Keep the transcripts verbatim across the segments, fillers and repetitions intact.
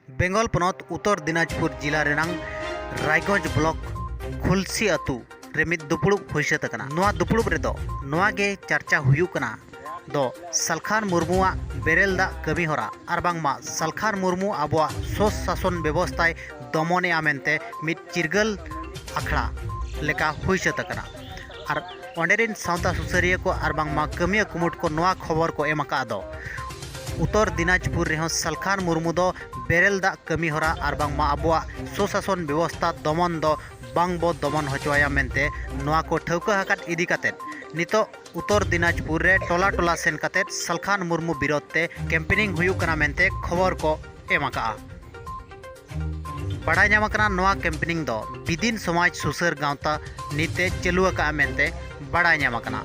ᱵᱮᱝᱜᱚᱞ ᱯᱚᱱᱚᱛ ᱩᱛᱛᱚᱨ ᱫᱤᱱᱟᱡᱽᱯᱩᱨ ᱡᱤᱞᱟ ᱨᱮᱱᱟᱝ ᱨᱟᱭᱜᱚᱸᱡᱽ ᱵᱞᱚᱠ ᱠᱷᱩᱞᱥᱤ ᱟᱹᱛᱩ ᱨᱮ ᱢᱤᱫ ᱫᱩᱯᱲᱩᱵ ᱦᱩᱭ ᱥᱟᱹᱛ ᱟᱠᱟᱱᱟ᱾ ᱱᱚᱣᱟ ᱫᱩᱯᱲᱩᱵ ᱨᱮᱫᱚ ᱱᱚᱣᱟ ᱜᱮ ᱪᱟᱨᱪᱟ ᱦᱩᱭᱩᱜ ᱠᱟᱱᱟ ᱫᱚ ᱥᱟᱞᱠᱷᱟᱱ ᱢᱩᱨᱢᱩᱣᱟᱜ ᱵᱮᱨᱮᱞ ᱫᱟᱜ ᱠᱟᱹᱢᱤ ᱦᱚᱨᱟ ᱟᱨ ᱵᱟᱝᱢᱟ ᱥᱟᱞᱠᱷᱟᱱ ᱢᱩᱨᱢᱩ ᱟᱵᱚᱣᱟᱜ ᱥᱚᱥᱟᱥᱚᱱ ᱵᱮᱵᱚᱥᱛᱷᱟᱭ ᱫᱚᱢᱚᱱᱮᱜᱼᱟ ᱢᱮᱱᱛᱮ ᱢᱤᱫ ᱪᱤᱨᱜᱟᱹᱞ ᱟᱠᱷᱲᱟ ᱞᱮᱠᱟ ᱦᱩᱭ ᱥᱟᱹᱛ ᱟᱠᱟᱱᱟ᱾ ᱟᱨ ᱚᱸᱰᱮ ᱨᱤᱱ ᱥᱟᱶᱛᱟ ᱥᱩᱥᱟᱹᱨᱤᱭᱟᱹ ᱠᱚ ᱟᱨ ᱵᱟᱝᱢᱟ ᱠᱟᱹᱢᱤᱭᱟᱹ ᱠᱩᱢᱩᱴ ᱠᱚ ᱱᱚᱣᱟ ᱠᱷᱚᱵᱚᱨ ᱠᱚ ᱮᱢ ᱟᱠᱟᱫ ᱫᱚ ᱩᱛᱛᱚᱨ ᱫᱤᱱᱟᱡᱽᱯᱩᱨ ᱨᱮᱦᱚᱸ ᱥᱟᱞᱠᱷᱟᱱ ᱢᱩᱨᱢᱩ ᱫᱚ ᱵᱮᱨᱮᱞ ᱫᱟᱜ ᱠᱟᱹᱢᱤ ᱦᱚᱨᱟ ᱟᱨ ᱵᱟᱝᱢᱟ ᱟᱵᱚᱣᱟᱜ ᱥᱩᱥᱟᱥᱚᱱ ᱵᱮᱵᱚᱥᱛᱷᱟ ᱫᱚᱢᱚᱱ ᱫᱚ ᱵᱟᱝ ᱵᱚ ᱫᱚᱢᱚᱱ ᱦᱚᱪᱚᱣᱟᱭᱟ ᱢᱮᱱᱛᱮ ᱱᱚᱣᱟ ᱠᱚ ᱴᱷᱟᱹᱣᱠᱟᱹ ᱟᱠᱟᱫ ᱤᱫᱤ ᱠᱟᱛᱮᱫ ᱱᱤᱛᱚᱜ ᱩᱛᱛᱚᱨ ᱫᱤᱱᱟᱡᱽᱯᱩᱨ ᱨᱮ ᱴᱚᱞᱟ ᱴᱚᱞᱟ ᱥᱮᱱ ᱠᱟᱛᱮᱫ ᱥᱟᱞᱠᱷᱟᱱ ᱢᱩᱨᱢᱩ ᱵᱤᱨᱳᱫᱷ ᱛᱮ ᱠᱮᱢᱯᱮᱱᱤᱝ ᱦᱩᱭᱩᱜ ᱠᱟᱱᱟ ᱢᱮᱱᱛᱮ ᱠᱷᱚᱵᱚᱨ ᱠᱚ ᱮᱢ ᱟᱠᱟᱜᱼᱟ᱾ ᱵᱟᱲᱟᱭ ᱧᱟᱢ ᱟᱠᱟᱱᱟ ᱱᱚᱣᱟ ᱠᱮᱢᱯᱮᱱᱤᱝ ᱫᱚ ᱵᱤᱫᱤᱱ ᱥᱚᱢᱟᱡᱽ ᱥᱩᱥᱟᱹᱨ ᱜᱟᱶᱛᱟ ᱱᱤᱛ ᱮ ᱪᱟᱹᱞᱩ ᱟᱠᱟᱫᱼᱟ ᱢᱮᱱᱛᱮ ᱵᱟᱲᱟᱭ ᱧᱟᱢ ᱟᱠᱟᱱᱟ᱾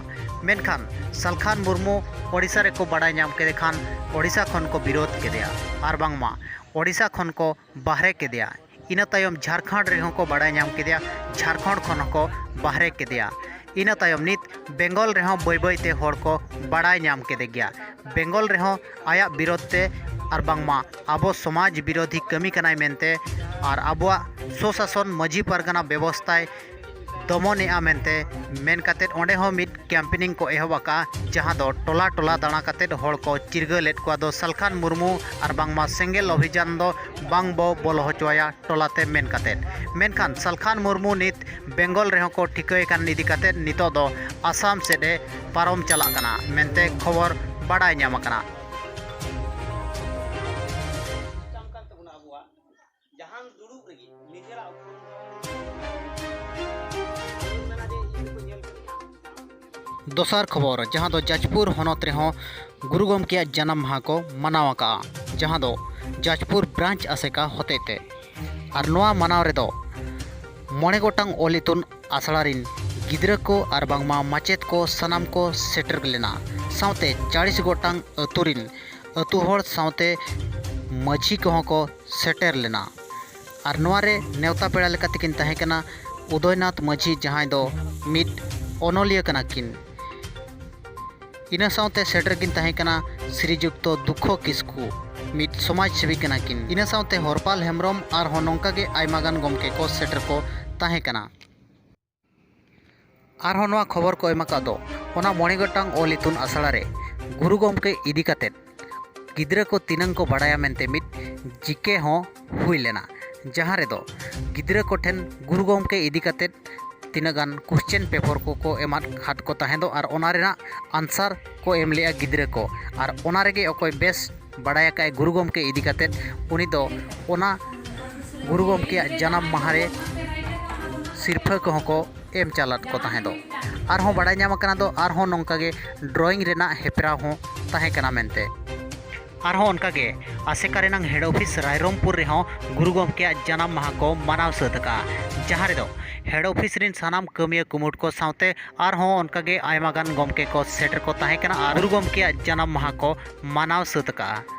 ᱢᱮᱱᱠᱷᱟᱱ ᱥᱟᱞᱠᱷᱟᱱ ᱢᱩᱨᱢᱩ ᱳᱰᱤᱥᱟ ᱨᱮᱠᱚ ᱵᱟᱲᱟᱭ ᱧᱟᱢ ᱠᱮᱫᱮ ᱠᱷᱟᱱ ᱳᱰᱤᱥᱟ ᱠᱷᱚᱱ ᱠᱚ ᱵᱤᱨᱳᱫᱷ ᱠᱮᱫᱮᱭᱟ ᱟᱨ ᱵᱟᱝᱢᱟ ᱳᱰᱤᱥᱟ ᱠᱷᱚᱱ ᱠᱚ ᱵᱟᱦᱨᱮ ᱠᱮᱫᱮᱭᱟ᱾ ᱤᱱᱟᱹ ᱛᱟᱭᱚᱢ ᱡᱷᱟᱲᱠᱷᱚᱸᱰ ᱨᱮᱦᱚᱸ ᱠᱚ ᱵᱟᱲᱟᱭ ᱧᱟᱢ ᱠᱮᱫᱮᱭᱟ, ᱡᱷᱟᱲᱠᱷᱚᱸᱰ ᱠᱷᱚᱱ ᱦᱚᱸᱠᱚ ᱵᱟᱦᱨᱮ ᱠᱮᱫᱮᱭᱟ᱾ ᱤᱱᱟᱹ ᱛᱟᱭᱚᱢ ᱱᱤᱛ ᱵᱮᱝᱜᱚᱞ ᱨᱮᱦᱚᱸ ᱵᱟᱹᱭ ᱵᱟᱹᱭ ᱛᱮ ᱦᱚᱲ ᱠᱚ ᱵᱟᱲᱟᱭ ᱧᱟᱢ ᱠᱮᱫᱮ ᱜᱮᱭᱟ᱾ ᱵᱮᱝᱜᱚᱞ ᱨᱮᱦᱚᱸ ᱟᱭᱟᱜ ᱵᱤᱨᱳᱫᱷ ᱛᱮ ᱟᱨ ᱵᱟᱝᱢᱟ ᱟᱵᱚ ᱥᱚᱢᱟᱡᱽ ᱵᱤᱨᱳᱫᱷᱤ ᱠᱟᱹᱢᱤ ᱠᱟᱱᱟᱭ ᱢᱮᱱᱛᱮ ᱟᱨ ᱟᱵᱚᱣᱟᱜ ᱥᱩᱥᱟᱥᱚᱱ ᱢᱟᱹᱡᱷᱤ ᱯᱟᱨᱜᱟᱱᱟ ᱵᱮᱵᱚᱥᱛᱷᱟᱭ ᱫᱚᱢᱚᱱᱮᱜᱼᱟ ᱢᱮᱱᱛᱮ ᱢᱮᱱ ᱠᱟᱛᱮᱫ ᱚᱸᱰᱮ ᱦᱚᱸ ᱢᱤᱫ ᱠᱮᱢᱯᱮᱱᱤᱝ ᱠᱚ ᱮᱦᱚᱵ ᱟᱠᱟᱫᱼᱟ, ᱡᱟᱦᱟᱸ ᱫᱚ ᱴᱚᱞᱟ ᱴᱚᱞᱟ ᱫᱟᱬᱟ ᱠᱟᱛᱮᱫ ᱦᱚᱲ ᱠᱚ ᱪᱤᱨᱜᱟᱹᱞᱮᱫ ᱠᱚᱣᱟ ᱫᱚ ᱥᱟᱞᱠᱷᱟᱱ ᱢᱩᱨᱢᱩ ᱟᱨ ᱵᱟᱝᱢᱟ ᱥᱮᱸᱜᱮᱞ ᱚᱵᱷᱤᱡᱟᱱ ᱫᱚ ᱵᱟᱝ ᱵᱚ ᱵᱚᱞᱚ ᱦᱚᱪᱚᱣᱟᱭᱟ ᱴᱚᱞᱟᱛᱮ ᱢᱮᱱ ᱠᱟᱛᱮᱫ᱾ ᱢᱮᱱᱠᱷᱟᱱ ᱥᱟᱞᱠᱷᱟᱱ ᱢᱩᱨᱢᱩ ᱱᱤᱛ ᱵᱮᱝᱜᱚᱞ ᱨᱮᱦᱚᱸ ᱠᱚ ᱴᱷᱤᱠᱟᱹᱭ ᱠᱟᱱ ᱤᱫᱤ ᱠᱟᱛᱮᱫ ᱱᱤᱛᱚᱜ ᱫᱚ ᱟᱥᱟᱢ ᱥᱮᱫ ᱮ ᱯᱟᱨᱚᱢ ᱪᱟᱞᱟᱜ ᱠᱟᱱᱟ ᱢᱮᱱᱛᱮ ᱠᱷᱚᱵᱚᱨ ᱵᱟᱲᱟᱭ ᱧᱟᱢ ᱟᱠᱟᱱᱟ᱾ ᱡᱟᱦᱟᱱ ᱫᱩᱲᱩᱵ ᱨᱮᱜᱮ ᱱᱤᱡᱮᱨᱟᱜ ᱩᱯᱨᱩᱢ ᱫᱚ ᱟᱞᱚᱢ ᱢᱮᱱᱟ ᱡᱮ ᱤᱧ ᱫᱚᱠᱚ ᱧᱮᱞ ᱠᱟᱹᱧᱟ᱾ ᱫᱚᱥᱟᱨ ᱠᱷᱚᱵᱚᱨ, ᱡᱟᱦᱟᱸ ᱫᱚ ᱡᱟᱡᱽᱯᱩᱨ ᱦᱚᱱᱚᱛ ᱨᱮᱦᱚᱸ ᱜᱩᱨᱩ ᱜᱚᱢᱠᱮᱭᱟᱜ ᱡᱟᱱᱟᱢ ᱢᱟᱦᱟ ᱠᱚ ᱢᱟᱱᱟᱣ ᱟᱠᱟᱫᱼᱟ, ᱡᱟᱦᱟᱸ ᱫᱚ ᱡᱟᱡᱽᱯᱩᱨ ᱵᱨᱟᱧᱪ ᱟᱥᱮᱠᱟ ᱦᱚᱛᱮᱛᱮ᱾ ᱟᱨ ᱱᱚᱣᱟ ᱢᱟᱱᱟᱣ ᱨᱮᱫᱚ ᱢᱚᱬᱮ ᱜᱚᱴᱟᱝ ᱚᱞ ᱤᱛᱩᱱ ᱟᱥᱲᱟ ᱨᱤᱱ ᱜᱤᱫᱽᱨᱟᱹ ᱠᱚ ᱟᱨ ᱵᱟᱝᱢᱟ ᱢᱟᱪᱮᱫ ᱠᱚ ᱥᱟᱱᱟᱢ ᱠᱚ ᱥᱮᱴᱮᱨ ᱞᱮᱱᱟ᱾ ᱥᱟᱶᱛᱮ ᱪᱟᱲᱤᱥ ᱜᱚᱴᱟᱝ ᱟᱹᱛᱩ ᱨᱤᱱ ᱟᱹᱛᱩ ᱦᱚᱲ ᱥᱟᱶᱛᱮ ᱢᱟᱹᱡᱷᱤ ᱠᱚᱦᱚᱸ ᱠᱚ ᱥᱮᱴᱮᱨ ᱞᱮᱱᱟ᱾ ᱟᱨ ᱱᱚᱣᱟ ᱨᱮ ᱱᱮᱣᱛᱟ ᱯᱮᱲᱟ ᱞᱮᱠᱟᱛᱮᱠᱤᱱ ᱛᱟᱦᱮᱸ ᱠᱟᱱᱟ ᱩᱫᱚᱭᱱᱟᱛᱷ ᱢᱟᱹᱡᱷᱤ, ᱡᱟᱦᱟᱸᱭ ᱫᱚ ᱢᱤᱫ ᱚᱱᱚᱞᱤᱭᱟᱹ ᱠᱟᱱᱟ ᱠᱤᱱ᱾ ᱤᱱᱟᱹ ᱥᱟᱶᱛᱮ ᱥᱮᱴᱮᱨ ᱠᱤᱱ ᱛᱟᱦᱮᱸ ᱠᱟᱱᱟ ᱥᱨᱤᱡᱩᱠᱛᱚ ᱫᱩᱠᱠᱷᱚ ᱠᱤᱥᱠᱩ, ᱢᱤᱫ ᱥᱚᱢᱟᱡᱽ ᱥᱮᱵᱤ ᱠᱟᱱᱟ ᱠᱤᱱ᱾ ᱤᱱᱟᱹ ᱥᱟᱶᱛᱮ ᱦᱚᱨᱯᱟᱞ ᱦᱮᱢᱵᱨᱚᱢ ᱟᱨᱦᱚᱸ ᱱᱚᱝᱠᱟ ᱜᱮ ᱟᱭᱢᱟ ᱜᱟᱱ ᱜᱚᱢᱠᱮ ᱠᱚ ᱥᱮᱴᱮᱨ ᱠᱚ ᱛᱟᱦᱮᱸ ᱠᱟᱱᱟ᱾ ᱟᱨᱦᱚᱸ ᱱᱚᱣᱟ ᱠᱷᱚᱵᱚᱨ ᱠᱚ ᱮᱢ ᱟᱠᱟᱫ ᱫᱚ ᱚᱱᱟ ᱢᱚᱬᱮ ᱜᱚᱴᱟᱝ ᱚᱞ ᱤᱛᱩᱱ ᱟᱥᱲᱟ ᱨᱮ ᱜᱩᱨᱩ ᱜᱚᱢᱠᱮ ᱤᱫᱤ ᱠᱟᱛᱮᱫ ᱜᱤᱫᱽᱨᱟᱹ ᱠᱚ ᱛᱤᱱᱟᱹᱝ ᱠᱚ ᱵᱟᱲᱟᱭᱟ ᱢᱮᱱᱛᱮ ᱢᱤᱫ ᱡᱤᱠᱮ ᱦᱚᱸ ᱦᱩᱭ ᱞᱮᱱᱟ, ᱡᱟᱦᱟᱸ ᱨᱮᱫᱚ ᱜᱤᱫᱽᱨᱟᱹ ᱠᱚᱴᱷᱮᱱ ᱜᱩᱨᱩ ᱜᱚᱢᱠᱮ ᱤᱫᱤ ᱠᱟᱛᱮᱫ ᱛᱤᱱᱟᱹᱜ ᱜᱟᱱ ᱠᱚᱥᱪᱮᱱ ᱯᱮᱯᱟᱨ ᱠᱚᱠᱚ ᱮᱢᱟᱫ ᱠᱟᱫ ᱠᱚ ᱛᱟᱦᱮᱸ ᱫᱚ, ᱟᱨ ᱚᱱᱟ ᱨᱮᱱᱟᱜ ᱟᱱᱥᱟᱨ ᱠᱚ ᱮᱢ ᱞᱮᱜᱼᱟ ᱜᱤᱫᱽᱨᱟᱹ ᱠᱚ᱾ ᱟᱨ ᱚᱱᱟ ᱨᱮᱜᱮ ᱚᱠᱚᱭ ᱵᱮᱥ ᱵᱟᱲᱟᱭ ᱟᱠᱟᱫ ᱜᱩᱨᱩ ᱜᱚᱢᱠᱮ ᱤᱫᱤ ᱠᱟᱛᱮᱫ, ᱩᱱᱤ ᱫᱚ ᱚᱱᱟ ᱜᱩᱨᱩ ᱜᱚᱢᱠᱮᱭᱟᱜ ᱡᱟᱱᱟᱢ ᱢᱟᱦᱟ ᱨᱮ ᱥᱤᱨᱯᱷᱟᱹ ᱠᱚᱦᱚᱸ ᱠᱚ ᱮᱢ ᱪᱟᱞᱟᱫ ᱠᱚ ᱛᱟᱦᱮᱸ ᱫᱚ᱾ ᱟᱨᱦᱚᱸ ᱵᱟᱲᱟᱭ ᱧᱟᱢ ᱟᱠᱟᱱᱟ ᱫᱚ ᱟᱨᱦᱚᱸ ᱱᱚᱝᱠᱟ ᱜᱮ ᱰᱨᱚᱭᱤᱝ ᱨᱮᱱᱟᱜ ᱦᱮᱯᱨᱟᱣ ᱦᱚᱸ ᱛᱟᱦᱮᱸ ᱠᱟᱱᱟ ᱢᱮᱱᱛᱮ᱾ ᱟᱨᱦᱚᱸ ᱚᱱᱠᱟ ᱜᱮ ᱟᱥᱮᱠᱟ ᱨᱮᱱᱟᱜ ᱦᱮᱰ ᱚᱯᱷᱤᱥ ᱨᱟᱭᱨᱚᱝᱯᱩᱨ ᱨᱮᱦᱚᱸ ᱜᱩᱨᱩ ᱜᱚᱢᱠᱮᱭᱟᱜ ᱡᱟᱱᱟᱢ ᱢᱟᱦᱟ ᱠᱚ ᱢᱟᱱᱟᱣ ᱥᱟᱹᱛ ᱟᱠᱟᱫᱼᱟ, ᱡᱟᱦᱟᱸ ᱨᱮᱫᱚ ᱦᱮᱰ ᱚᱯᱷᱤᱥ ᱨᱮᱱ ᱥᱟᱱᱟᱢ ᱠᱟᱹᱢᱤᱭᱟᱹ ᱠᱩᱢᱩᱴ ᱠᱚ ᱥᱟᱶᱛᱮ ᱟᱨᱦᱚᱸ ᱚᱱᱠᱟ ᱜᱮ ᱟᱭᱢᱟ ᱜᱟᱱ ᱜᱚᱢᱠᱮ ᱠᱚ ᱥᱮᱴᱮᱨ ᱠᱚ ᱛᱟᱦᱮᱸ ᱠᱟᱱᱟ ᱟᱨ ᱜᱩᱨᱩ ᱜᱚᱢᱠᱮᱭᱟᱜ ᱡᱟᱱᱟᱢ ᱢᱟᱦᱟ ᱠᱚ ᱢᱟᱱᱟᱣ ᱥᱟᱹᱛ ᱟᱠᱟᱫᱼᱟ᱾